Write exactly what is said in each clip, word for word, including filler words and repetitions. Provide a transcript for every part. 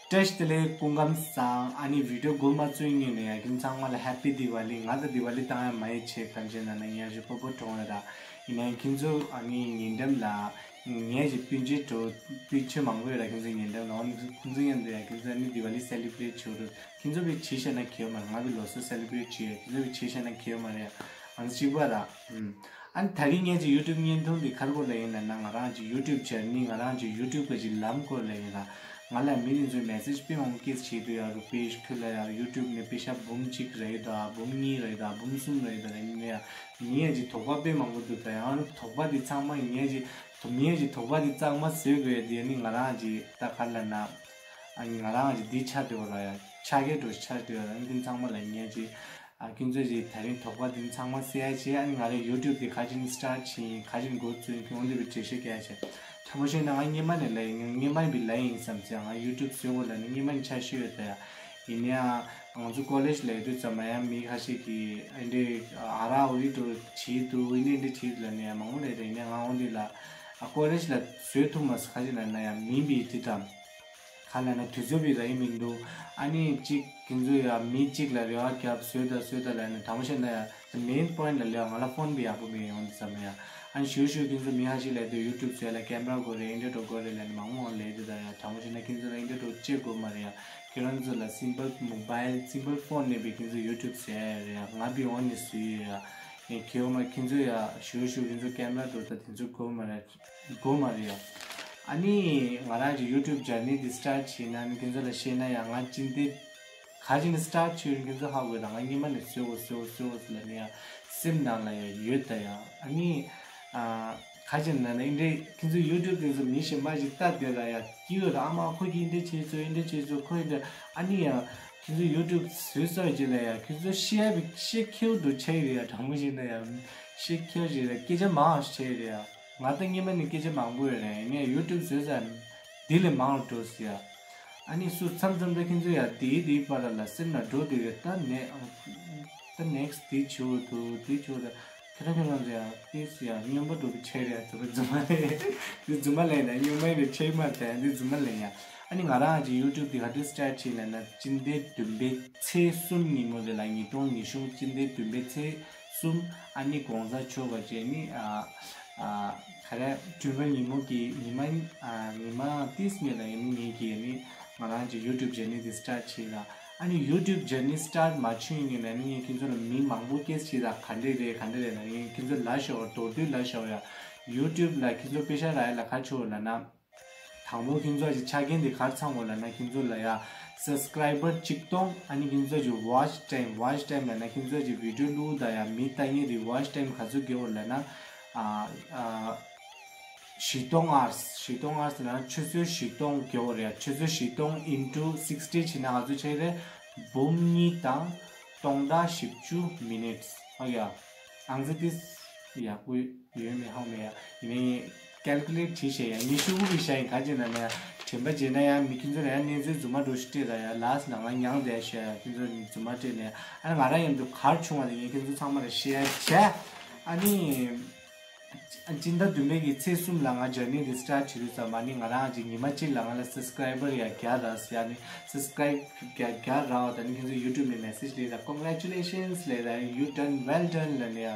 བཀྲ་ཤིས་བདེ་ལེགས། སྐུ་ཁམས་བཟང་། ཨ་ནི་བི་ཌིའོ་འགོ་མ་བཙུགས་སྔོན་ནས་ཡ་ཁྱེད་ཚང་མ་ལ་ཧེ་པི་དི་ཝ་ལི། ང་ཚོ་དི་ཝ་ལི་བཏང་ཡ་མ་ཡི་ཆེ་གང་ཅན་ན་ན་ཡ་ཞུ་པོ་པོ་གྲོང་ལ་ར། ཡིན་ནའི་ཁྱེད་ཚོ་ཨ་ནི་ཉེ་འགྲམ་ལ་ངས་ཀྱི་སྤུན་མཆེད་གྲོགས་སྤུན་མཆེད་མང་པོ་ཡོད་ར། ཁྱེད་ཚོ་ཉེ་འགྲམ་ལ་ཁོང་ཚོ་མཉམ་དུ་ཡ་ཁྱེད་ཚོ་ཨ་ནི་དི་ཝ་ལི་སེ་ལི་བྷི་རེ་ཊི་བྱེད་རོགས། ཁྱེད་ཚོ་བི་བྱེད་ཤེས་ན་ཁྱེད་མ་ང་བི་ལོ་སོ་སེ་ལི་བྷི་རེ་ཊི་བྱེད་ཡ། ཁྱེད་ཚོ་བི་བྱེད་ཤེས་ན་ཁྱེད་མ་རེད་ཡ། ཨང་གཅིག་པ་ར། ཨ་ནི་ད་རིང་ངས་ཀྱི་ཡུ་ཊུབ་བརྙན་ཐུང་འདི་ག་རེ་སྐོར་ལ་ཡིན་ལབ་ན། ང་རང་གི་ཡུ་ཊུབ་ཇར་ནི། ང་རང་གི་ཡུ་ཊུབ་གི་ལམ་སྐོར་ལ་ཡིན་ལ། ང་ལ་མི་རེ་ཚོས་མེ་སེ་ཇི་དཔེ་མང་པོ་སྐད་བྱེད་དུ་ཡ། རུ་པེ་ཤ་ཁྱོད་ལ་ཡ་ཡུ་ཊུབ་ནས་པེ་ཤ་འབུམ་གཅིག་རག་གི་འདུག་ཨ། འབུམ་གཉིས་རག་གི་འདུག་ཨ། འབུམ་གསུམ་རག་གི་འདུག་ལབ་ནས་ཡ། ངས་ཀྱི་དོགས་པ་དཔེ་མང་པོ་འདུག་ད་ཡང་དོགས་པ་འདི་ཚང་མ་ངས་ཀྱི་ངས་ཀྱི་དོགས་པ་འདི་གཙང་མ་བཟོ་དགོས་ཡ། དེ་ནི་ང་རང་གི་ད་ག་རེ་ལབ་ན། ཨ་ནི་ང་རང་གི་འདི་ཆགས་བསྡད་ཡོད་ར་ཡ། ཆགས་ཀྱི་འགྲོ་ཆགས་བསྡད་ཡོད་ར། འདི་ཚང་མ་ལ་ངས་ཀྱི་ཨ་ཁྱོད་ཚོས་ཀྱིས་ད་རིང་དོགས་པ་འདི་ཚང་མ་སེལ་ཡ་བྱས། ཨ་ནི་ང་རའི་ཡུ་ཊུབ་འདི་ག་ཅིན་སི་ཊར་ཊི་བྱས་ཡིན། ག་ཅིན་འགོ་བཙུགས་ཡིན། ཁྱོད་འདི་བའི་འགྲེལ་བཤད་རྒྱག་ཡ་བྱས། དྲང་པོ་བཤད་ན་ང་སྔོན་མ་ནས་ལབ་ཡིན། སྔོན་མ་ནས་བི་ལབ་ཡིན་བསམ་ཚེ། ང་ཡུ་ཊུབ་བཟོ་དགོས་ལབ་ནས་སྔོན་མ་ནས་འཆར་གཞི་ཡོད་ད་ཡ། ཡིན་ནའང་ང་ཚོ་ཀོ་ལེཇ་ལ་ཡོད་དུས་ཙམ་མ་ཡང་མི་ཁ་ཤས་ཀྱིས་ཨ་འདྲས་ཨ་ར་ཨོ་རི་འགྲོ་བྱེད་འདུག་ཨ་འདྲས་ཨ་འདྲས་བྱེད་འདུག་ལབ་ནས་ཡང་མང་པོ་ལབ་ད། ཡིན་ནའང་ང་འོ་འདི་ལ་ཨ་ཀོ་ལེཇ་ལ་བཟོས་ཐུབ་མ་སོང་། ཁ་ཤས་ལབ་ན་ཡང་མིན་པའི་དེ་དང་། ག་ལབ་ན་དུས་ཚོད་པའི་ར་ཡིན་མི་འདུག་ཨ་ནི་གཅིག་ཁྱེད་ཚོ་ཡ་མི་གཅིག་ལ་རེ་བ་རྒྱབ་བཟོས་ད་བཟོས་ད་ལབ་ནས། དྲང་པོ་བཤད་ན་ཡ་the main point ལ་ལས་ང་ལ་ཕོན་པའི་ཡག་པོ་མི་ཡོང་འདི་ཙམ་ཡ། ཨ་ནི་ཞུ་ཞུ་ཁྱེད་ཚོ་མི་ཧ་ཤི་ལབ་དུས་ཡུ་ཊུབ་བཟོས་ལ་ཀེམ་ར་དགོས་རེད། ཨ་འདྲས་འགྲོ་དགོས་རེད་ལབ་ནས་མང་མང་ལབ་དུས་ད་ཡ། དྲང་པོ་བཤད་ན་ཁྱེད་ཚོ་ལ་ཨ་འདྲས་འགྲོ་ཅེས་དགོས་མ་རེད་ཡ། ཁྱེད་རང་ཚོ་ལ་simple mobile simple phone ནས་བི་ཁྱེད་ཚོ་ཡུ་ཊུབ་བཟོས་ཡ་རེད་ཡ། ང་བི་འོ་ནས་བཟོས་ཡོད་ཡ། ཁྱེད་ཚོ་མ་ཁྱེད་ཚོ་ཡ་ཞུ་ཞུ་ཁྱེད་ཚོ་ཀེམ་ར་འགྲོ་ད་དེ་ཚོ་དགོས་མ་རེད། དགོས་མ་རེད་ཡ། ཨ་ནི་ང་རང་གི་ཡུ་ཊུབ་ཇར་ནི་འདི་སི་ཊར་ཊི་བྱས་ན་ནི་ཁྱེད་ཚོ་ལ་བཤད་ན་ཡང་ང་ཅི་འདི་ག་ཅིན་སི་ཊར་ཊི་བྱས་ཡོད་ཁྱེད་ཚོ་ཧ་གོ་ད། ང་སྔོན་མ་ནས་བཟོ་དགོས་བཟོ་དགོས་བཟོ་དགོས་ལབ་ནས་ཡ་སེམས་ནང་ལ་ཡ་ཡོད་ད་ཡ། ཨ་ནི་ཨ་ག་ཅིན་ན་ན་ཨ་འདྲས་ཁྱེད་ཚོ་ཡུ་ཊུབ་དེ་ཚོ་མི་གཞན་པ་ཞིག་ལྟ་དེ་ལ་ཡ་སྐྱིད་ཡོད་ད། ཨ་མ་ཁོ་གིས་ཨ་འདྲས་བྱས་ཚོ་ཨ་འདྲས་བྱས་ཚོ་ཁོ་ཨ་འདྲས། ཨ་ནི་ཡ་ཁྱེད་ཚོ་ཡུ་ཊུབ་བཟོས་ཚར་རྗེས་ལ་ཡ་ཁྱེད་ཚོ་བཤད་བཤད་ཁྱེའུ་འདུག་ཆགས་ཡི་རེད་ཡ། དྲང་པོ་བཤད་ན་ཡ་བཤད་ཁྱེའུ་ཞིག་རེད། སྐད་ཆ་མང་བ་ཞིག་ཆགས་ཡི་རེད་ཡ། ང་ད་སྔོན་མ་ནས་སྐད་ཆ་མང་པོ་ཡོད་རེད། ངས་ཡུ་ཊུབ་བཟོས་ཚར་འདི་ལས་མང་རུ་འགྲོ་སྲིད་ཡ། ཨ་ནི་སུ་མཚམས་མཚམས་ད་ཁྱེད་ཚོ་ཡ་དེའི་དེའི་བར་ལ་སེམས་ལ་འགྲོ་དེ་རེད། ད་ནེ་ད་next་དེ་བྱེད་འོ་འདུག་དེ་བྱེད་འོ་ད། ཁྱེད་རང་ཁྱེད་རང་ཚོ་ཡ་ཏིས་ཡ་སྨྱོན་པ་འགྲོ་གི་ཆགས་རེད་ཡ། ད་རྫུན་མ་རེད། འདི་རྫུན་མ་ལབ་ན་སྨྱོན་པ་རེད། ཆགས་མ་རེད། འདི་རྫུན་མ་ལབ་ཡ། ཨ་ནི་ང་རང་གི་ཡུ་ཊུབ་འདི་ག་དུས་སི་ཊར་ཊི་བྱས་ལབ་ན་སྤྱི་ཟླ་བདུན་པའི་ཚེས་གསུམ་ཉིན་མོ་དེ་ལ་ཉིས་སྟོང་ཉི་ཤུ་སྤྱི་ཟླ་བདུན་པའི་ཚེས་གསུམ། ཨ་ནི་གོང་ས་མཆོག་ག་བྱས་ནི་ཨ་ཨ་ག་རེ་སྤྲུལ་སྐར་ཉིན་མོ་གི་ཉི་མ་ཨ་ཉི་མ་ཏིས་ཉིན་ལ་ཡིན་ངེས་ཀྱི་ནི་ང་རང་གི་ཡུ་ཊུབ་ཇར་ནི་དེ་སི་ཊར་ཊི་བྱས་ལ། ཨ་ནི་ཡུ་ཊུབ་ཇར་ནི་སི་ཊར་ཊི་མ་བྱུང་ཡིན་ནའི་ནི་ངས་ཁྱེད་ཚོ་ལ་མི་མང་པོ་སྐད་ཆ་དྲིས་ད་ག་འདྲས་རེད་ག་འདྲས་རེད་ལབ། ངས་ཁྱེད་ཚོ་ལབ་ཤོག་མདོར་བསྡུས་ལབ་ཤོག་ཡ། ཡུ་ཊུབ་ལ་ཁྱེད་ཚོ་པེ་ཤ་རག་ཡ་ལ་ག་ཆོག་ལབ་ན། དང་པོ་ཁྱེད་ཚོ་གི་ཆ་རྐྱེན་དེ་ག་རེ་ཚང་དགོས་ལབ་ན། ཁྱེད་ཚོ་ལ་ཡ་སབ་སི་ཀ་རའི་བར་གཅིག་སྟོང་། ཨ་ནི་ཁྱེད་ཚོ་གི་ཝ་ཆི་ཊའིམ། ཝ་ཆི་ཊའིམ་ལབ་ན་ཁྱེད་ཚོ་གི་བི་ཌིའོ་བླུགས་ད་ཡ་མི་ལྟ་མཁན་དེ་ཝ་ཆི་ཊའིམ་ག་ཚོད་དགོས་ལབ་ན། ཨ་ཨ་བཞི་སྟོང་ཨར་སི། བཞི་སྟོང་ཨར་སི་ལབ་ན་ཆུ་ཚོད་བཞི་སྟོང་དགོས་རེད། ཆུ་ཚོད་བཞི་སྟོང་into sixty་བྱས་ན་ག་ཚོད་ཆགས་རེད། འབུམ་གཉིས་དང་སྟོང་ཕྲག་བཞི་བཅུ་མི་ནིཊ། ཨོ་ཡ། ཨང་ཙི་ཏིས་ཡག་པོ་ཡོད་མེད་ཧ་མེད་ཡ། ཡིན་ནའི་ཀལ་ཀུ་ལེཊ་བྱེད་ཤེས་ཡ། ངས་ཤོག་གུ་བི་ཤ་ཡིན་ག་ཅེ་ན་ན་ཡ། དྲན་པ་བརྗེད་ན་ཡ་མི་ཁྱེད་ཚོ་ལ་ཡ་གནས་ཚུལ་རྫུན་མ་འགྲོ་ཞིག་སྤྲད་ད་ཡ། ལགས་ན་ང་མྱངས་བསྡད་ཤག་ཡ། ཁྱེད་ཚོ་རྫུན་མ་སྤྲད་ནས་ཨ་ནི་ང་རང་མཉམ་དུ་ག་རེ་བྱུང་བ་དེ་ངས་ཁྱེད་ཚོ་ཚང་མ་ལ་ཤེར་བྱས། ཨ་ནི་སྤྱི་ཟླ་བདུན་པའི་གི་ཚེས་གསུམ་ལ་ང་ཇར་ནི་དེ་སི་ཊར་ཊི་བྱེད་དུས་ཙམ་ཨ་ནི་ང་རང་གི་ཉི་མ་གཅིག་ལ་ང་ལ་སབ་སི་ཀ་རའི་བར་ཡ་བརྒྱ་རག་ཟེར། ཨ་ནི་སབ་སི་ཀ་རའི་བར་བརྒྱ་བརྒྱ་རག་པ་དང་ནི་ཁྱེད་ཚོ་ཡུ་ཊུབ་ནས་མེ་སེ་ཇི་སླེབས་ད། Congratulations་ལབ་ད། You done, well done་ལབ་ནས་ཡ།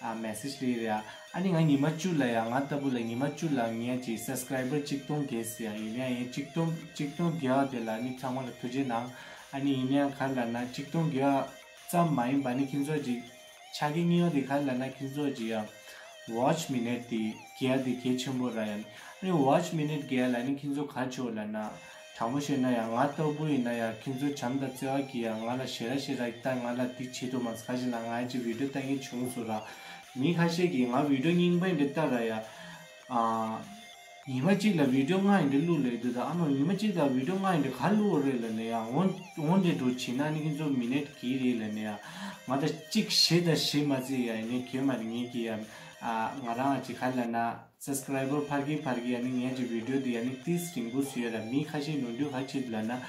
ཨ་མེ་སེ་ཇི་སླེབས་རེད་ཡ། ཨ་ནི་ང་ཉི་མ་བཅུ་ལ་ཡ། ང་ལྟ་བུ་ལ་ཉི་མ་བཅུ་ལ་ངས་ཀྱི་སབ་སི་ཀ་རའི་བར་གཅིག་སྟོང་བརྒལ་ཟེར་ཡ། ཡིན་ཡ་ཡིན། གཅིག་སྟོང་གཅིག་སྟོང་བརྒལ་བ་དེ་ལ་ནི་ཚང་མ་ལ་ཐུགས་རྗེ་གནང་། ཨ་ནི་ཡིན་ཡ་ག་རེ་ལབ་ན་གཅིག་སྟོང་བརྒལ་བ་ཙམ་མ་ཡིན་པ་ནི་ཁྱེད་ཚོ་ཀྱི་ཆ་རྐྱེན་གཉིས་པ་དེ་ག་རེ་ལབ་ན་ཁྱེད་ཚོ་ཀྱི་ཡ་ཝ་ཆི་མི་ནིཊ་དེ་བརྒལ་བ་དེ་གལ་ཆེན་པོ་རེད་ཡ། ཨ་ནི་ཝ་ཆི་མི་ནིཊ་བརྒལ་ལ་ནི་ཁྱེད་ཚོ་ག་རེ་བྱེད་དགོས་ལབ་ན། དྲང་པོ་བཤད་ན་ཡང་ང་ལྟ་བུ་ཡིན་ན་ཡང་ཁྱེད་ཚོ་བྱམས་དང་བརྩེ་བ་གིས་ཡང་ང་ལ་ཞེ་དྲག་ཞེ་དྲག་ད་ང་ལ་འདི་བྱེད་ཐུབ་མ་སོང་། ཁ་ཤས་ལ་ང་ཅིག་བི་ཌིའོ་ལྟ་མཁན་བྱུང་སོང་ར། མི་ཁ་ཤས་ཀྱིས་ང་བི་ཌིའོ་རྙིང་པ་ཡིན་འདྲ་ལྟ་ར་ཡ། ཨ། ཉི་མ་གཅིག་ལ་བི་ཌིའོ་ལྔ་ཡིན་འདྲ་བླུག་ལེ་འདུག་ད་ཨ་མ་ཉི་མ་གཅིག་ལ་བི་ཌིའོ་ལྔ་ཡིན་འདྲ་ག་བླུག་རེད་ལབ་ནས་ཡ། འོན་འོན་ཏེ་འགྲོ་བྱེད་ན་ནི་ཁྱེད་ཚོ་མི་ནེཊ་གི་རེད་ལབ་ནས་ཡ། ང་ད་གཅིག་བཞི་དང་བཞི་མ་བརྩིས་ཡ་ཡིན་ནའི་གྱོད་མ་རེད། ངེད་ཀྱི་ཡ། ཨ། ང་རང་ཅིག་ག་ལབ་ན། སབ་སི་ཀ་རའི་བར་འཕར་གྱིན་འཕར་གྱིན་ཡ་ནི་ངས་ཀྱི་བི་ཌིའོ་འདི་ཡ་ནི་ཏིས་རིང་པོ་བཟོས་ཡོད་ར། མི་ཁ་ཤས་ནོར་འཁྲུལ་ག་ཅིག་ལབ་ན། ཨ།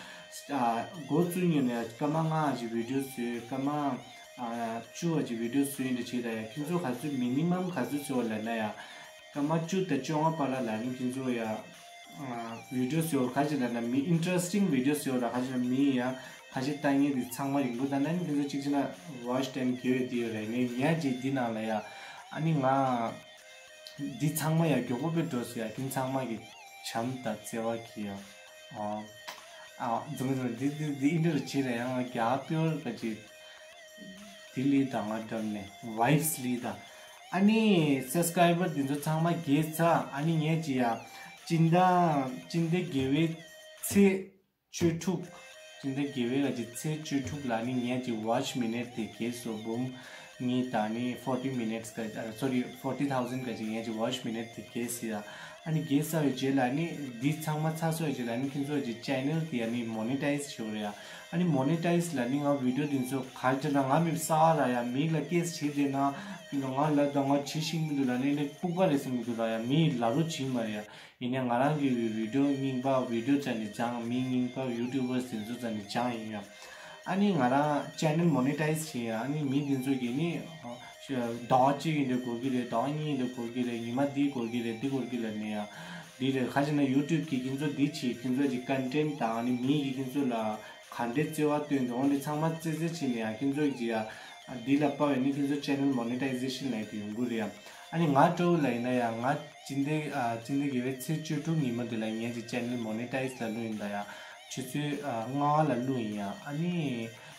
འགོ་བཙུགས་ཉིན་ནས་སྐར་མ་ལྔ་ཅིག་བི་ཌིའོ་བཟོས། སྐར་མ། ཨ། བཅུ་བ་ཅིག་བི་ཌིའོ་བཟོས་ཡིན་འདྲ་བྱེད་ད་ཡ། ཁྱེད་ཚོ་ག་ཚོད་མི་ནི་མམ་ག་ཚོད་བཟོས་པ་ལབ་ན་ཡ། སྐར་མ་བཅུ་དང་བཅོ་ལྔ་བར་ལ་ལ་ནི་ཁྱེད་ཚོ་ཡ། ཨ་བི་ཌིའོ་ཡོད་ཁ་ཅིག་ལ་ན་མི་ཨིན་ཊི་རེ་སི་ཊིང་བི་ཌིའོ་ཡོད་ར་ཁ་ཅིག་ལ་མི་ཡ་ཁ་ཅིག་ལྟ་མཁན་དེ་ཚང་མ་རིང་པོ་ལྟ་ན་ནི་ཁྱེད་ཚོ་གཅིག་བྱས་ན་ཝ་ཆི་ཊེམ་དགེ་བའི་དེ་ཡོད་རེད། ངས་ངས་ཅིག་འདི་ནང་ལ་ཡ་ཨ་ནི་ང་འདི་ཚང་མ་ཡ་མགྱོགས་པོ་དཔེ་འགྲོ་སོང་ཡ། ཁྱེད་ཚང་མ་གི་བྱམས་དང་བརྩེ་བ་གི་ཡ། ཨ་ཨ་འཛོམས་འཛོམས་འདི་འདི་འདི་ཨིན་ཊར་བྱེད་རེད། ཡང་རྒྱ་པིའོར་ག་ཅིག་དི་ལི་དང་ང་འགྲམ་ནས་ཝའིབས་ལི་དང་། ཨ་ནི་སབ་སི་ཀ་རའི་བར་དེ་ཚོ་ཚང་མ་རྒྱས་ཚར། ཨ་ནི་ངས་ཅི་ཡ་སྤྱི་ཟླ་སྤྱི་ཟླ་དགེ་བའི་ཚེས་བཅུ་དྲུག་སྤྱི་ཟླ་དགེ་བའི་ག་ཅིག་ཚེས་བཅུ་དྲུག་ལ་ནི་ངས་ཅི་ཝ་ཆི་མི་ནེཊ་དེ་རྒྱས་སོ་འབུམ་གཉིས་དང་ནི་ཕོར་ཊི་མི་ནེཊ་ག་ཨ་སོ་རི་ཕོར་ཊི་ཐའུ་ཟེན་ག་ཅིག་ངས་ཅི་ཝ་ཆི་མི་ནེཊ་དེ་རྒྱས་སི་ཡ། ཨ་ནི་རྒྱས་ཚར་བའི་རྗེས་ལ་ནི་འདི་ཚང་མ་ཚར་སོང་བའི་རྗེས་ལ་ནི་ཁྱེད་ཚོ་ཅི་ཅེ་ནལ་དེ་ཨ་ནི་མོ་ནི་ཊའིཛ་བྱེད་དགོས་རེད་ཡ། ཨ་ནི་མོ་ནི་ཊའིཛ་ལ་ནི་ང་བི་ཌིའོ་འདི་ཚོ་ག་རེ་བྱས་ན་ང་མི་གསར་པ་ར་ཡ། མི་ལ་སྐད་བྱེད་བསྡད་ན་ང་ལ་ད་ང་བྱེད་ཤེས་མི་འདུག་ལ་ནི་ནི་ལྐུགས་པ་རེད་བསམ་གི་འདུག་ལ་ཡ། མི་ལ་རོ་བྱེད་མ་རེད་ཡ། ཡིན་ནའི་ང་རང་གི་བི་ཌིའོ་རྙིང་པ་བི་ཌིའོ་རྩ་ནས་སྦྱང་། མི་རྙིང་པ་ཡུ་ཊུབ་བར་དེ་ཚོ་རྩ་ནས་སྦྱང་ཡིན་ཡ། ཨ་ནི་ང་རང་ཅེ་ནལ་མོ་ནི་ཊའིཛ་བྱེད་ཡ། ཨ་ནི་མི་འདི་ཚོ་གིས་ནི་ཟླ་བ་གཅིག་ཡིན་དེ་འགོར་གི་རེད། ཟླ་བ་གཉིས་ཡིན་དེ་འགོར་གི་རེད། ཉི་མ་འདི་འགོར་གི་རེད། འདི་འགོར་གི་ལ་ནི་ཡ། འདི་རེད། ཁ་ཅིག་ན་ཡུ་ཊུབ་གིས་ཁྱེད་ཚོ་འདི་བྱེད། ཁྱེད་ཚོ་གི་ཀོན་ཊེན་ཊི་དང་ཨ་ནི་མི་གིས་ཁྱེད་ཚོ་ལ་ག་འདྲའི་བརྩེ་བ་སྟོན་འདུག་འོ་འདི་ཚང་མ་རྩད་རྩད་བྱས་ནས་ཡ་ཁྱེད་ཚོ་གི་ཡ་འདི་ལ་དཔའ་བའི་ནི་ཁྱེད་ཚོ་ཅེ་ནལ་མོ་ནི་ཊའི་ཟེ་ཤན་ལ་ཡི་དེ་ཡོང་གི་རེད་ཡ། ཨ་ནི་ང་སྤྲོ་བོ་ལ་ཡིན་ན་ཡང་ང་སྤྱི་ཟླ་ཨ་སྤྱི་ཟླ་དགེ་བའི་ཚེས་བཅུ་དྲུག་ཉིན་མོ་དེ་ལ་ངས་ཀྱི་ཅེ་ནལ་མོ་ནི་ཊའིཛ་ལ་བླུགས་ཡིན་ད་ཡ། ཆུ་ཚོད་ཨ་ལྔ་པ་ལ་བླུགས་ཡིན་ཡ། ཨ་ནི་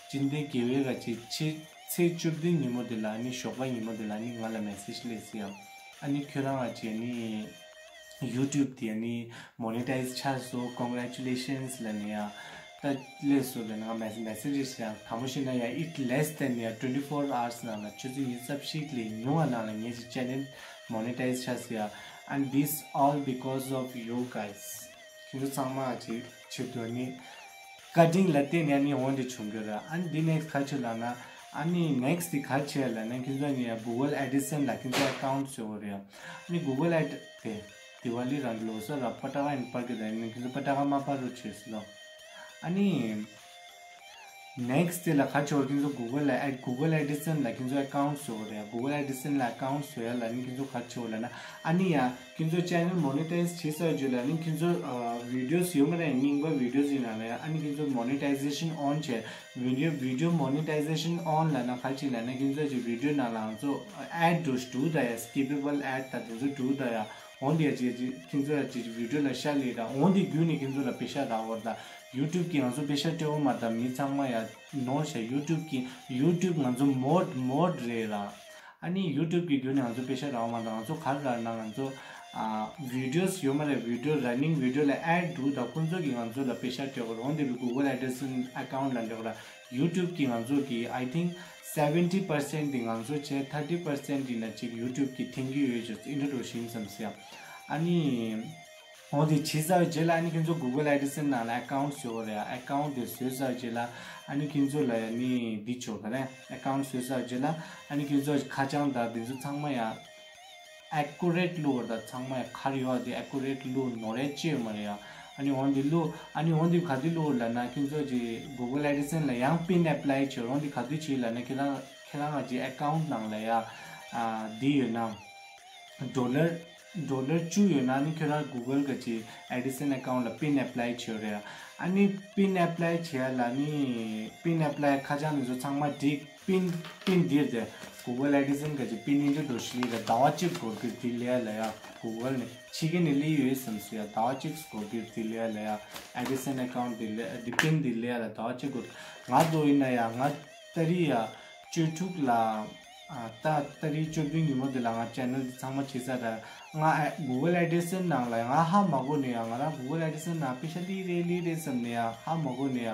སྤྱི་ཟླ་དགེ་བའི་ག་ཅིག་ཕྱི་ཚེས་བཅུ་བདུན་ཉིན་མོ་དེ་ལ་ཨ་ནི་ཞོགས་པ་ཉིན་མོ་དེ་ལ་ཨ་ནི་ང་ལ་མེ་སེཇ་སླེབས་སོང་ཡ། ཨ་ནི་ཁྱོད་རང་ཨ་ཅེ་ནི་ཡུ་ཊུབ་དེ་ཨ་ནི་མོ་ནི་ཊའིཛ་ཆགས་སོང་། ཀོང་གི་རེ་ཅུ་ལེ་ཤན་ལབ་ནས་ཡ། ད་སླེབས་སོང་ལབ་ནས་ང་མེ་མེ་སེཇ་ཡང་དང་པོ་ཤེས་ན་ཡ། It less than ཡ་twenty four hours ནང་ལ་ཆུ་ཚོད་ཉི་ཤུ་རྩ་བཞི་ལས་ཉུང་བ་ནང་ལ་ངེད་ཀྱི་ཅེ་ནལ་མོ་ནི་ཊའིཛ་ཆགས་སོང་ཡ། And this all because of you guys. ཁྱེད་ཚོ་ཚང་མ་ཅིག་ཆེད་དུ་ནི་བཀའ་དྲིན་ལ་བརྟེན་ནས་ནི་འོང་དེ་བྱུང་གི་རེད། ཨ་ནི་འདི་ནེག་སི་ག་ཅི་ལབ་ན། ཨ་ནི་ནེག་སི་དེ་ག་ཅི་ལབ་ན་ཁྱེད་ཚོ་ནི་ཡ་གུ་གལ་ཨེ་ཌི་སན་ལ་ཁྱེད་ཚོ་ཨེ་ཀའུན་ཊི་བཟོ་དགོས་རེད་ཡ། ཨ་ནི་གུ་གལ་ཨེ་ཌི་དེ། दिवाली रांड लोसा रा पटाखा इन पर के दाइन में किंतु पटाखा मा पर रुचि लो। अनि नेक्स्ट ते ला खर्च और किंतु गूगल एड गूगल एडसेंस ला किंतु अकाउंट सो रहा। गूगल एडसेंस ला अकाउंट सो या ला किंतु खर्च हो लेना। अनि या किंतु चैनल मोनेटाइज छे सौ जो लेना किंतु वीडियोस यो मरे निंग बा वीडियोस इन आना। अनि किंतु मोनेटाइजेशन ऑन छे। वीडियो वीडियो मोनेटाइजेशन ऑन लेना खर्च लेना किंतु जो वीडियो ना लांग तो एड दोष टू दया स्किपेबल एड ता किंतु टू दया འོན་ཏེ་ཅི་ཅི་ཁྱེད་ཚོ་ཡ་ཅི་ཅི་བི་ཌིའོ་ལ་ཤ་ལས་ར། འོན་ཏེ་རྒྱུ་ནི་ཁྱེད་ཚོ་ལ་པེ་ཤ་རག་བར་ད། ཡུ་ཊུབ་ཀྱི་ང་ཚོ་པེ་ཤ་སྤྲད་འོ་མ་ད་མི་ཚང་མ་ཡ་ནོར་ཤ། ཡུ་ཊུབ་ཀྱི་ཡུ་ཊུབ་ང་ཚོ་མོཌ་མོཌ་རེད་ར། ཨ་ནི་ཡུ་ཊུབ་ཀྱི་རྒྱུ་ནི་ང་ཚོ་པེ་ཤ་རག་མ་ད། ང་ཚོ་ག་རེ་རག་ན་ང་ཚོ་ཨ་བི་ཌིའོ་ཡོད་མ་རེད། བི་ཌིའོ་ར་ནིང་བི་ཌིའོ་ལ་ཨེཌ་འདུག་ད་ཁོང་ཚོ་གི་ང་ཚོ་ལ་པེ་ཤ་སྤྲད་འོ་ར། འོན་ཏེ་བི་གུ་གལ་ཨེ་ཌི་སན་ཨེ་ཀའུན་ཊི་ལ་འདྲ་བ་ར། ཡུ་ཊུབ་ཀྱི་ང་ཚོ་གི་I think seventy percent དེ་ང་ཚོ་བྱས། thirty percent དེ་ན་ཅིག་ཡུ་ཊུབ་ཀྱི་ཐེན་གི་ཡོད་ཅོ་ཨིན་ཊྲོ་ཌུ་ཤིན་བསམ་སི་ཡ། ཨ་ནི་འོ་དེ་བྱས་ཚར་རྗེས་ལ་ཨ་ནི་ཁྱེད་ཚོ་གུ་གལ་ཨེ་ཌི་སན་ནང་ལ་ཨེ་ཀའུན་ཊི་བཟོ་དགོས་རེད། ཨེ་ཀའུན་ཊི་དེ་བཟོས་ཚར་རྗེས་ལ་ཨ་ནི་ཁྱེད་ཚོ་ལ་ཡ་ནི་འདི་ཆོག་ག་རེད། ཨེ་ཀའུན་ཊི་བཟོས་ཚར་རྗེས་ལ་ཨ་ནི་ཁྱེད་ཚོ་ཁ་བྱང་དང་དེ་ཚོ་ཚང་མ་ཡ། ཨེ་ཀུ་རེཊ་བླུགས་པ་དང་ཚང་མ་ཡ་ག་རེ་ཡོད་དེ་ཨེ་ཀུ་རེཊ་བླུགས། ནོར་རེ་ཅི་ཡོད་མ་རེད་ཡ། ཨ་ནི་འོན་ཏེ་བླུགས། ཨ་ནི་འོན་ཏེ་ག་དུས་བླུགས་ལབ་ན་ཁྱེད་ཚོ་གི་གུ་གལ་ཨེ་ཌི་སན་ལ་ཡང་པིན་ཨེ་པ་ལའི་བྱེད་རོགས། འདི་ག་དུས་བྱེད་ལབ་ན་ཁྱེད་རང་ཁྱེད་རང་གི་ཨེ་ཀའུན་ཊི་ནང་ལ་ཡ་ཨ་འདི་ཡོད་ན་ཌོ་ལར་ཌོ་ལར་བཅུ་ཡོད་ན་ནི་ཁྱེད་རང་གུ་གལ་གི་ཨེ་ཌི་སན་ཨེ་ཀའུན་ཊི་ལ་པིན་ཨེ་པ་ལའི་བྱེད་རེད། ཨ་ནི་པིན་ཨེ་པ་ལའི་བྱེད་ཡ་ལ་ནི་པིན་ཨེ་པ་ལའི་ཁ་བྱང་དེ་ཚོ་ཚང་མ་འགྲིག་པིན་པིན་འདིར་དེ་གུ་གལ་ཨེ་ཌི་སན་ག་ཅི་པིན་ཨིན་ཊྲོ་ཌུ་ཤིན་ལ་ཟླ་བ་གཅིག་འགོར་གི་དེ་ལས་ལ་ཡ་གུ་གལ་ནས་ཕྱི་རྒྱལ་ནས་སླེབས་ཡོད་བསམ་སི་ཡ། ཟླ་བ་གཅིག་འགོར་གི་དེ་ལས་ལ་ཡ་ཨེ་ཌི་སན་ཨེ་ཀའུན་ཊི་དེ་ལས་དེ་པིན་དེ་ལས་ལ་ཟླ་བ་གཅིག་འགོར། ང་ཚོ་ཡིན་ན་ཡ་ང་ཏ་རི་ཡ་བཅུ་དྲུག་ལ་ཨ་ད་ཏ་རི་བཅུ་བདུན་ཉིན་མོ་དེ་ལ་ང་ཅེ་ནལ་དེ་ཚང་མ་བྱེད་ས་ར། ང་ཨེ་གུ་གལ་ཨེ་ཌི་སན་ནང་ལ་ང་ཧ་མ་གོ་ནས་ཡ། ང་རང་གུ་གལ་ཨེ་ཌི་སན་ནང་པེ་ཤ་ལི་རེ་ལི་རེ་བསམ་ནས་ཡ་ཧ་མ་གོ་ནས་ཡ།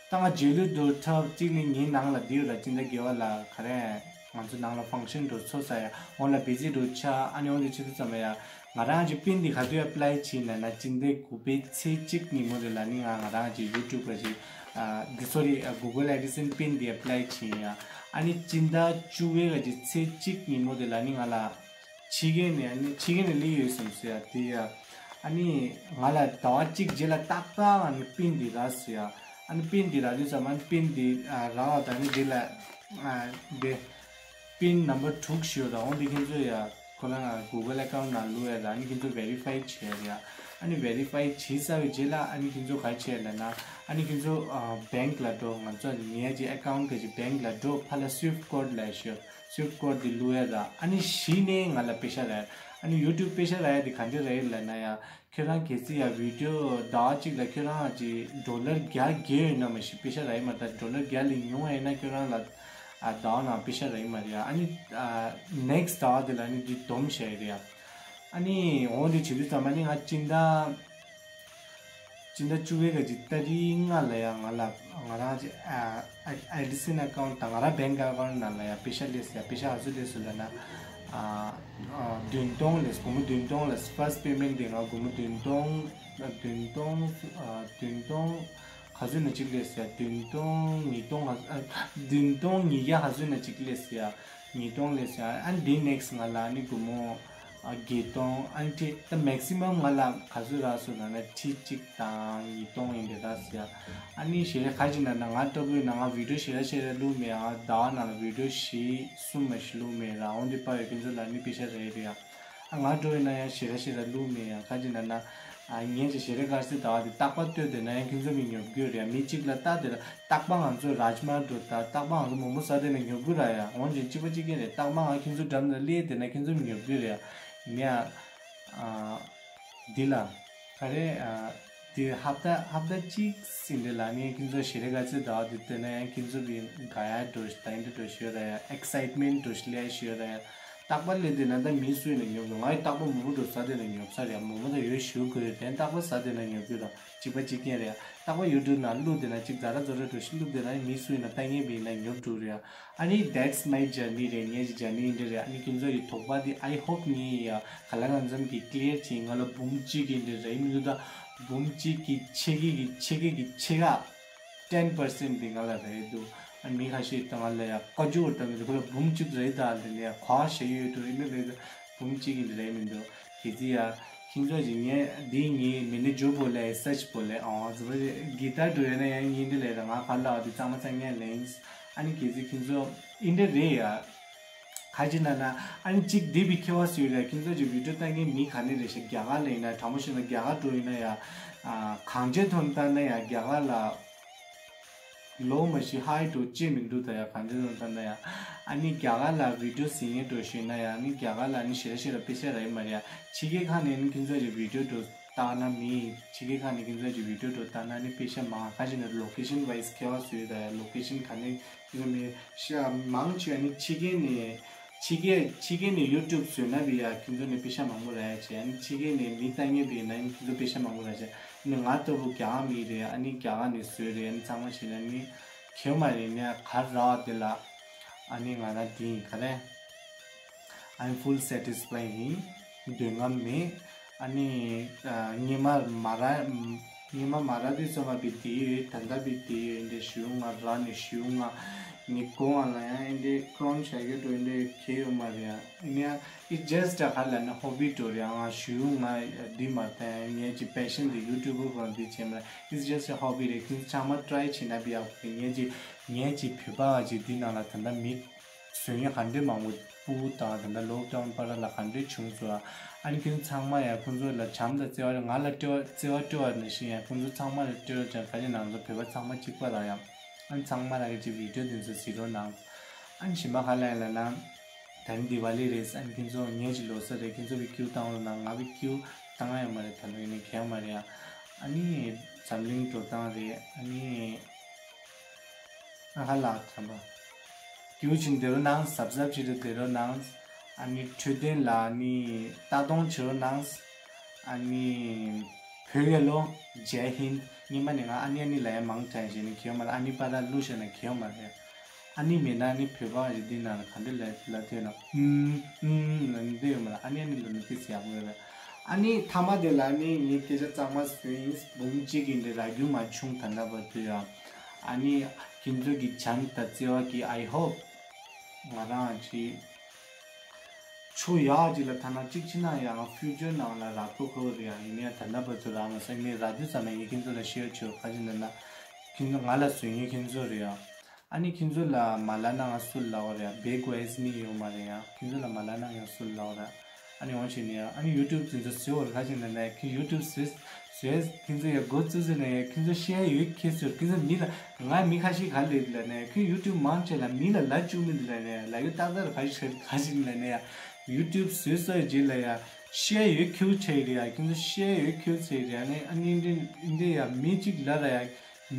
ད་ང་རྗེས་ལུས་དུ་ཐབས་གཅིག་ནི་ངའི་ནང་ལ་འདི་ཡོད་ལ་སྤྱི་ཟླ་དགེ་བ་ལ་ག་རེ་ང་ཚོ་ནང་ལ་ཕང་ཤན་འགྲོ་ཚོ་ས་ཡ་འོང་ལ་བི་ཟི་འགྲོ་ཆ། ཨ་ནི་འོང་དུ་ཆེད་དུ་ཙམ་ཡ་ང་རང་གི་པིན་འདི་ག་དུས་ཨེ་པ་ལའི་བྱས་ན་ན་སྤྱི་ཟླ་དགུ་པའི་ཚེས་གཅིག་ཉིན་མོ་དེ་ལ་ནི་ང་ང་རང་གི་ཡུ་ཊུབ་ག་ཅིག་འདི་སོ་རི་གུ་གལ་ཨེ་ཌི་སན་པིན་འདི་ཨེ་པ་ལའི་བྱས་ཡ། ཨ་ནི་སྤྱི་ཟླ་བཅུ་པའི་ག་ཅིག་ཚེས་གཅིག་ཉིན་མོ་དེ་ལ་ནི་ང་ལ་ཕྱི་རྒྱལ་ནས་ཨ་ནི་ཕྱི་རྒྱལ་ནས་སླེབས་ཡོད་བསམ་སོང་ཡ་དེ་ཡ། ཨ་ནི་ང་ལ་ཟླ་བ་གཅིག་རྗེས་ལ་ཏག་ཏག་ཨ་ནི་པིན་འདི་རག་སོང་ཡ། ཨ་ནི་པིན་འདི་རག་དུས་ཙམ་ཨ་ནི་པིན་འདི་ཨ་རག་པ་དང་ནི་འདི་ལ་ཨ་འདི་པིན་ནམ་བར་དྲུག་ཞིག་ཡོད་ར། འོང་འདི་ཁྱེད་ཚོ་ཡ་ཁོ་རང་གུ་གལ་ཨེ་ཀའུན་ཊི་ནང་བླུགས་ཡ་ར། ཨ་ནི་ཁྱེད་ཚོ་ཝེ་རི་ཕའི་བྱས་ཡ། ཨ་ ཨ་ནི་verify་བྱས་ཚར་བའི་རྗེས་ལ་ཨ་ནི་ཁྱེད་ཚོ་ག་རེ་བྱེད་ལབ་ན། ཨ་ནི་ཁྱེད་ཚོ་ཨ་bank་ལ་འགྲོ། ང་ཚོ་ངའི་གི་account་གི་གི་bank་ལ་འགྲོ། ཕར་ལ་swift code་ལབ་ཤོག swift code་དེ་བླུག་ཡ་ར། ཨ་ནི་གཞི་ནས་ང་ལ་པེ་ཤ་རག་ཨ་ནི་YouTube་པེ་ཤ་རག་ཡ་དེ་ག་འདྲ་རག་ཡ་ལབ་ན་ཡ། ཁྱོད་རང་གལ་སྲིད་ཡ་video་ཟླ་བ་གཅིག་ལ་ཁྱོད་རང་གི་dollar་བརྒྱ་བརྒྱབ་ཡོད་ན་མ་གཞི་པེ་ཤ་རག་ཡ་མ་རེད། ད་dollar་བརྒྱ་ལས་ཉུང་བ་ཡིན་ན་ཁྱོད་རང་ལ་ཨ་ཟླ་བ་ནང་པེ་ཤ་རག་ཡ་མ་རེད་ཡ། ཨ་ནི་ཨ་next་ཟླ་བ་དེ་ལ་ཨ་ནི་འདི་སྡོམ་བྱས་ཡོད་རེད་ཡ། ཨ་ནི་འོ་འདི་བྱེད་དུས་ཙམ་ཨ་ནི་ང་སྤྱི་ཟླ་སྤྱི་ཟླ་བཅུ་པའི་ག་གི་ཏ་རིག་ལྔ་ལ་ཡ་ང་ལ་ང་རང་གི་ཨ་ཨ་AdSense་account་དང་ང་རང་bank account་ནང་ལ་ཡ་པེ་ཤ་སླེབས་ཡ། པེ་ཤ་ག་ཚོད་སླེབས་སོང་ལབ་ན། ཨ་ཨ་བདུན་སྟོང་སླེབས། སྒོར་མོ་བདུན་སྟོང་ལ་first payment་དེ་ང་སྒོར་མོ་བདུན་སྟོང་བདུན་སྟོང་ཨ་བདུན་སྟོང་ག་ཚོད་ན་གཅིག་སླེབས་ཡ། བདུན་སྟོང་ཉིས་སྟོང་ག་ཨ་བདུན་སྟོང་ཉིས་བརྒྱ་ག་ཚོད་ན་གཅིག་སླེབས་ཡ། ཉིས་སྟོང་སླེབས་ཡ། ཨ་ནི་དེ་next་ང་ལ་ཨ་ནི་སྒོར་མོ་ཨ་བརྒྱད་སྟོང་། ཨ་ནི་ད་maximum་ང་ལ་ག་ཚོད་རག་སོང་ལབ་ན་ཁྲི་གཅིག་དང་ཉིས་སྟོང་ཡིན་དེ་རག་ཡ། ཨ་ནི་ཞེ་དྲག་ག་ཅིག་ན་ན་ང་ལྟ་བུ་ཡིན་ན་ང་video་ཞེ་དྲག་ཞེ་དྲག་བླུགས་མེད་ཨ། ཟླ་བ་ནང་ལ་video་བཞི་གསུམ་མ་ཞིག་བླུགས་མེད་ར། འོ་འདི་པ་ཡོད་ཁྱེད་ཚོ་ལ་ནི་པེ་ཤ་རག་རེད་ཡ། ཨ་ང་འགྲོ་ཡིན་ན་ཡང་ཞེ་དྲག་ཞེ་དྲག་བླུགས་མེད་ཡ། ག་ཅིག་ན་ན་ཨ་ངས་ཅིག་ཞེ་དྲག་ག་རེ་ཟེར་ཟླ་བ་དེ་རྟག་པར་ལྟོས་བསྡད་ན་ཡང་ཁྱེད་ཚོ་མི་ཉོབ་རྒྱུ་རེད་ཡ། མི་གཅིག་ལ་ལྟ་བསྡད་ན་རྟག་པར་ང་ཚོ་རཱཇ་མ་འགྲོ་ད་རྟག་པར་ང་ཚོ་མོག་མོག་ཟ་བསྡད་ན་ཉོབ་རྒྱུ་རེད་ཡ། འོན་ཀྱང་གཅིག་པ་གཅིག་རྐྱང་རེད། རྟག་པར་ང་ཁྱེད་ཚོ་འགྲམ་ལ་སླེབས་བསྡད་ན་ཁྱེད་ཚོ་མི་ཉོབ་རྒྱུ་རེད་ཡ། ཡིན་ན་ཡང་ཨ་འདི་ལ་ག་རེ་ཨ་དེ་ཧབ་ཏ་ཧབ་ཏ་གཅིག་ཟིན་དེ་ལ་ནི་ཁྱེད་ཚོ་ཞེ་དྲག་ག་ཚོད་ཟླ་བ་དེ་བསྟན་ན་ཡང་ཁྱེད་ཚོ་བི་དགའ་ཡ་འགྲོ་ད་ཡིན་འགྲོ་ཞུ་ར་ཡ། excitement་འགྲོ་ལས་ཞུ་ར་ཡ། རྟག་པར་སླེབས་དེ་ན་ད་མི་སུ་ཡིན་ན་ཉོབ་འགྲོ། ང་ཡི་རྟག་པར་མོག་མོག་འགྲོ་ཟ་དེ་ན་ཉོབ་ས་རེད་ཡ། མོག་མོག་ད་ཡོད་ཞུ་དགོས་རེད། དེ་རྟག་པར་ཟ་དེ་ན་ཉོབ་རྒྱུ་ར་གཅིག་པ་གཅིག་རྐྱང་རེད་ཡ། རྟག་པར་YouTube་ནང་བླུགས་དེ་ན་གཅིག་ཛ་ར་ཛོ་ར་འགྲོ་ཞིག་བླུགས་དེ་ན་མི་སུ་ཡིན་ན་ལྟ་མཁན་བི་ཡིན་ན་ཉོབ་འགྲོ་རེད་ཡ། ཨ་ནི་that's my journey་རེད། ངའི་གི་journey་འདི་རེད། ཨ་ནི་ཁྱེད་ཚོ་ཡི་དོགས་པ་འདི་I hope ངའི་ཡ་ག་ལ་གང་འཚམ་གི་clear་བྱས། ང་ལ་འབུམ་གཅིག་གི་འདི་རེད་མི་འདུག་ད་འབུམ་གཅིག་གི་ཕྱེད་ཀ་གི་ཕྱེད་ཀ་གི་ཕྱེད་ཀ་ten percent་འདི་ང་ལ་རེད་འདུག་ཨ་ནི་མི་ཁ་ཤས་ད་ང་ལ་ཡ་བཀའ་འགྱུར་ད་མི་འདུག་ཁོ་ལ་འབུམ་གཅིག་རེད་ད་ལ་ནས་ཡ་གོ་བ་ཞེ་ཡོད་འདུག་ཡིན་ན་རེད་ད་འབུམ་གཅིག་གི་འདི་རེད་མི་འདུག་གལ་སྲིད་ཡ་ཁྱེད་ཚོ་གི་ངས་འདི་ངའི་मैंने जो बोला है सच बोला है ཨང་ཟེར་བ་རེད། གི་ད་འགྲོ་ཡོད་ན་ཡང་ངའི་འདི་ལས་ད་ང་ག་ལ་བ་འདི་གཙང་མ་གཙང་ངས་ལེན། ཨ་ནི་གལ་སྲིད་ཁྱེད་ཚོ་ཨིན་དེ་རེད་ཡ། ག་ཅི་ན་ན། ཨ་ནི་གཅིག་འདི་བི་ཁེ་བ་སུ་ཡོད་རེད། ཁྱེད་ཚོ་གི་video་ལྟ་མཁན་མི་ག་ནས་རེད་ཤག་རྒྱ་གར་ལ་ཡིན་ན་དྲང་པོ་བཤད་ན་རྒྱ་གར་འགྲོ་ཡིན་ན་ཡ། ཨ་གང་ཅི་ཐོན་ལྟ་ན་ཡ་རྒྱ་གར་ལ། ལོ་མ་ཤི་ཧའི་འགྲོ་ཅི་མི་འདུག་ད་ཡ་གང་ཅི་ཐོན་ལྟ་ན་ཡ། ཨ་ནི་རྒྱ་གར་ལ་video་ཟིན་ཡས་འགྲོ་ཤི་ན་ཡ། ཨ་ནི་རྒྱ་གར་ལ་ཨ་ནི་ཞེ་ར་ཞེ་ར་པེ་ཤ་ར་ཡི་མ་རེད་ཡ། ཕྱི་རྒྱལ་ཁག་ནས་ཨ་ནི་ཁྱེད་ཚོ་གི་video་འགྲོ་ལྟ་ན་མི། ཕྱི་རྒྱལ་ཁག་ནས་ཁྱེད་ཚོ་གི་video་འགྲོ་ལྟ་ན་ཨ་ནི་པེ་ཤ་མང་ག་ཅི་ན་location wise་ཁེ་བ་སུ་ཡོད་ད་ཡ། location་ག་ནས་ཁྱེད་ཚོ་མི་ཤ་མང་ཆེ་ཨ་ནི་ཕྱི་རྒྱལ་ནས། ཕྱི་རྒྱལ་ཕྱི་རྒྱལ་ནས་YouTube་བཟོས་ན་བི་ཡ་ཁྱེད་ཚོ་ནས་པེ་ཤ་མང་པོ་རག་ཡ་བྱས། ཨ་ནི་ཕྱི་རྒྱལ་ནས་མི་ལྟ་མཁན་བི་ན་ཨ་ནི་ཁྱེད་ཚོ་པེ་ཤ་མང་པོ་རག་བྱས། ཨ་ནི་ང་ལྟ་བུ་རྒྱ་གར་མི་རེད། ཨ་ནི་རྒྱ་གར་ནས་བཟོས་རེད། ཨ་ནི་ཚང་མ་བྱས་ན་ནི་ཁེ་མ་རེད་ནས་ག་ར་དེ་ལ་ཨ་ནི་ང་རང་དེ་ཡིན་ག་རེ། I'm full satisfied ཡིན། འདོད་རྔམ་མེད། ཨ་ནི་ཨ་སྔོན་མ་མ་ར་སྔོན་མ་མ་ར་དུས་ཙམ་པ་བི་དེ་ཡོད། ད་ལྟ་བི་དེ་ཡོད། འདི་ཞུ་ང་ར་ནི་ཞུ་ང་ངི་གོང་ང་ལ་ཡང་འདི་ཀྲོན་བྱ་རྒྱུ་འགྲོ་འདི་ཁེ་ཡོད་མ་རེད་ཡ། ཨ་ནི་ཡ། It's just a ག་ལ་ན་hobby་འགྲོ་རེད། ང་ཞུ་ང་འདི་མ་བསྟན་ངས་ཀྱི་passion་འདི་YouTuber་གང་འདི་བྱས་མ་རེད། It's just a hobby་རེད། ཁྱེད་ཚང་མ་try་བྱེད་ན་བི་ཡག་པོ་རེད། ངས་ཀྱི་ངས་ཀྱི་བོད་པ་ཅིག་འདི་ནང་ལ་ད་ལྟ་མི་སུ་ཡིན་ག་འདྲ་མང་པོ་སྤུ་གུ་དང་ད་ལྟ་lockdown་བར་ལ་ག་འདྲ་བྱུང་སོང་། ཨ་ནི་ཁྱེད་ཚོ་ཚང་མ་ཡང་ཁོང་ཚོ་ལ་བྱམས་དང་བརྩེ་བ་རེད། ང་ལ་སྤྲོད་བརྩེ་བ་སྤྲོད་པ་ནང་བཞིན་ཡང་ཁོང་ཚོ་ཚང་མ་ལ་སྤྲོད་ཀྱང་ག་རེ་ནང་ཚོ་བོད་པ་ཚང་མ་གཅིག་པ་རང་ཡང་ཨ་ནི་ཚང་མ་ལ་གི་ཅིག་video་དེ་ཚོ་གཟིགས་རོགས་གནང་། ཨ་ནི་གཞན་པ་ག་ལ་ཡང་ལ་ན་ད་ནི་དི་ཝ་ལི་རེད། ཨ་ནི་ཁྱེད་ཚོ་ངེད་ཀྱི་ལོ་གསར་རེད། ཁྱེད་ཚོ་བི་ཀྱུ་བཏང་རོགས་གནང་། ང་བི་ཀྱུ་བཏང་ཡ་ཡོད་མ་རེད། ད་ལོ་ཡིན་ནའི་གལ་མ་རེད་ཡ། ཨ་ནི་འཛམ་གླིང་འགྲོ་སྟངས་རེད། ཨ་ནི། ཨ་ཧ་ལ་དམ་པ། རྒྱུ་ཆིན་དེ་རོ་ནང་སབ་སབ་ཆི་རེ་དེ་རོ་ནང་། ཨ་ནི་འཕྲོད་བསྟེན་ལ་ནི་ལྟ་གཏོང་བྱེད་རོ་ནང་། ཨ་ནི་བོད་ཡ་ལོ་ཇེ་ཧིན། ཉི་མ་ནི་ང་ཨ་ནི་ཨ་ནི་ལ་ཡ་མང་དྲན་བྱེད་ནི་ཁྱེད་མ་ལ་ཨ་ནི་པ་ད་ལུ་ཤ་ན་ཁྱེད་མ་རེད། ཨ་ནི་མེད་ན་ཨ་ནི་བོད་པ་རེ་འདི་ན་ག་འདྲ་ལ་ལ་དེ་ན་ཨུམ་ཨུམ་ལ་ནི་དེ་ཡོད་མ་ལ་ཨ་ནི་ཨ་ནི་ལ་ནི་དེ་སི་ཡག་པོ་ཡོད་རེད། ཨ་ནི་ཐ་མ་དེ་ལ་ནི་ངའི་སྐད་ཆ་གཙང་མ་ཟོས་ཡིན། འབུམ་གཅིག་གི་འདི་རག་རྒྱུ་མ་བྱུང་ད་ལྟ་བར་དུ་ཡང་། ཨ་ནི་ཁྱེད་ཚོ་གི་བྱམས་དང་བརྩེ་བ་གི་I hope་ང་རང་ཅི་ཆུ་ཡག་ཅིག་ལ་ཐ་ན་གཅིག་ཕྱིན་ན་ཡང་future་ནང་ལ་རག་ཐུབ་ཁོ་རེད་ཡ། ཡིན་ནའི་ད་ལྟ་བར་དུ་རག་མ་སོང་། ངས་རག་དུས་ཙམ་ན་ངས་ཁྱེད་ཚོ་ལ་share་བྱོས། ག་ཅི་འདི་ན་ཁྱེད་ཚོ་ང་ལ་བཟོས་ངས་ཁྱེད་ཚོ་རེད་ཡ། ཨ་ནི་ཁྱེད་ཚོ་ལ་མ་ལབ་ན་ང་སུ་ལབ་པ་རེད་ཡ། བེ་ཀོ་ཨེ་ནི་ཡོད་མ་རེད་ཡ། ཁྱེད་ཚོ་ལ་མ་ལབ་ན་ང་སུ་ལབ་པ་རེད། ཨ་ནི་འོང་ཕྱིན་ནས་ཨ་ནི་ཡུ་ཊུབ་དེ་ཚོ་བཟོས་པར་ཁ་ཕྱིན་ནས་ནས་ཁྱོད་ཡུ་ཊུབ་བཟོས་བཟོས་ཁྱེད་ཚོ་ཡ་འགོ་བཙུགས་ཟེར་ནས་ཡ་ཁྱེད་ཚོ་ཤེས་ཡོད་ཁྱེད་ཚོ་ཁྱེད་ཚོ་མི་ལ་ང་མི་ཁ་ཤས་ག་ལས་ལ་ནས་ཁྱོད་ཡུ་ཊུབ་མང་ཆེ་ལ་མི་ལ་ལ་བཅུག་མི་འདུག་ལ་ནས་ལ་ཡུ་ཏག་ཏག་ཁ་ཤས་ཁ་ཕྱིན་ལ་ནས་ཡ་ཡུ་ཊུབ་བཟོས་སོ་ཡ་རྗེས་ལ་ཡ་ཤེས་ཡོད་ཁྱེད་ཚོ་ཡ་ཁྱེད་ཚོ་ཤེས་ཡོད་ཁྱེད་ཚོ་ཡ་ནས་ཨ་ནི་འདི་འདི་ཡ་མི་གཅིག་ལ་ར་ཡ།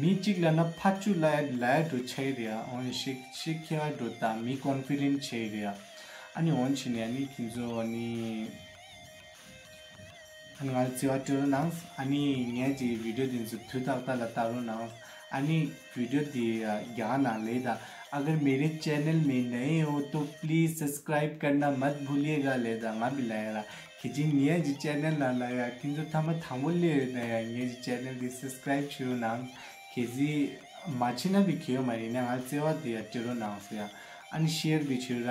མི་གཅིག་ལ་ན་ཕར་ཅུ་ལ་ཡ་ལ་ཡ་འགྲོ་ཆེ་རེད་ཡ། འོན་ཤེ་ཤེ་ཁེ་བ་འགྲོ་ད་མི་ཀོན་ཕི་ཌེན་ཊི་ཆེ་རེད་ཡ། ཨ་ནི་འོན་ཕྱིན་ནས་ཨ་ནི་ཁྱེད་ཚོ་ཨ་ནི་ཨ་ནི་ང་ལ་བརྩེ་བ་སྤྲོད་རོགས་གནང་། ཨ་ནི་ངས་ཀྱི་བི་ཌིའོ་འདི་ཚོ་དུས་ཏག་ཏག་ལ་ལྟ་རོགས་གནང་། ཨ་ནི་བི་ཌིའོ་འདི་རྒྱ་ནང་ལས་ད། अगर मेरे चैनल में नए हो तो प्लीज सब्सक्राइब करना मत भूलिएगा ལས་ད་ང་བི་ལ་ཡ་ལ། ཁྱེད་ཀྱིས་ངའི་གི་ཅེ་ནལ་ནང་ལ་ཡ་ཁྱེད་ཚོ་ཐ་མ་དང་པོ་སླེབས་ཡོད་ན་ཡ་ངའི་གི་ཅེ་ནལ་འདི་སབ་སི་ཀ་རའིབ་བྱེད་རོགས་གནང་། གལ་སྲིད་མ་བྱེད་ན་བི་གལ་ཡོད་མ་རེད་ན་ང་བརྩེ་བ་དེ་ཡ་སྤྲད་རོགས་གནང་ཟེར་ཡ། ཨ་ནི་ཤེར་བི་བྱེད་ར་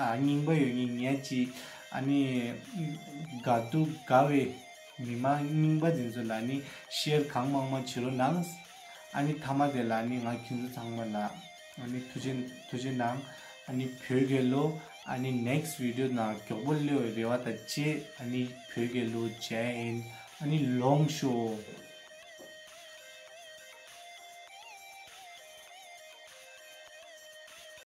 ཨ་རྙིང་པ་ཡོད་ངེས་ངའི་ཅི་ཨ་ནི་དགའ་སྡུག་དགའ་བའི་མི་མང་རྙིང་པ་དེ་ཚོ་ལ་ནི་ཤེར་གང་མང་མང་བྱེད་རོགས་གནང་། ཨ་ནི་ཐ་མ་དེ་ལ་ནི་ང་ཁྱེད་ཚོ་ཚང་མ་ལ། ཨ་ནི་ཐུགས་རྗེ་ཐུགས་རྗེ་གནང་། ཨ་ནི་བོད་རྒྱལ་ལོ། ཨ་ནི་next video ནང་མགྱོགས་པོ་སླེབས་པའི་རེ་བ་དང་བཅས། ཨ་ནི་བོད་རྒྱལ་ལོ། ཇའི་ཧིན། ཨ་ནི་ལོངས་ཤོག།